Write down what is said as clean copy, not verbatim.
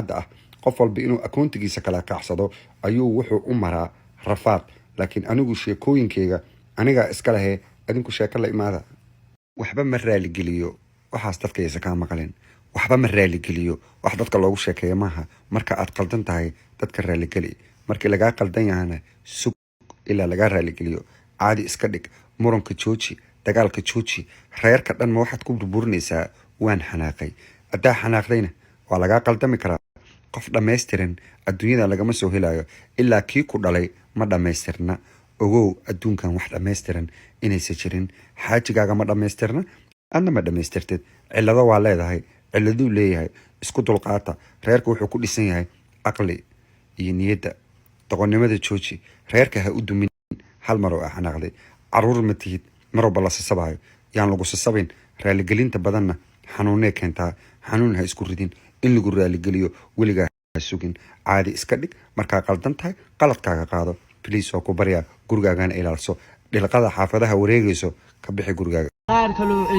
Hadda ah qof walba inuu akoontigiisa kala kaacsado ayuu wuxuu u maraa rafaad, laakiin anigu sheekooyinkeyga anigaa iska lehe. Adinku sheeko la imaada. Waxba ma raaligeliyo, waxaas dadka yaysa kaa maqalin. Waxba ma raaligeliyo, wax dadka loogu sheekeeya maaha. Marka aad qaldan tahay, dadka raaligeli. Markii lagaa qaldan yahana, sug ilaa lagaa raaligeliyo. Caadi iska dhig, muranka jooji, dagaalka jooji. Reerka dhan ma waxaad ku burburinaysaa "waan xanaaqay"? Haddaa xanaaqdayna, waa lagaa qaldami karaa. Qof dhammaystiran adduunyada lagama soo helayo, ilaa kii ku dhalay ma dhammaystirna. Ogow, adduunkan wax dhammaystiran inaysa jirin. Xaajigaaga ma dhammaystirna, adna ma dhammaystirtid. Cillado waa leedahay, cilladuu leeyahay. Isku dulqaata. Reerka wuxuu ku dhisan yahay caqli iyo niyadda. Doqonnimada jooji, reerka ha u dumin hal mar oo a xanaaqday. Caruur ma tihid mar walba la sasabayo. Yaan lagu sasabin. Raaligelinta badanna xanuunay keentaa. Xanuun ha isku ridin. In lagu raaligeliyo weligaa ha sugin. Caadi iska dhig. Markaa qaldan tahay, qaladkaaga qaado. Please, waa ku baryaa. Gurigaagana ilaalso. Dhilqada xaafadaha wareegayso ka bixi gurigaaga. Qaar kaloo.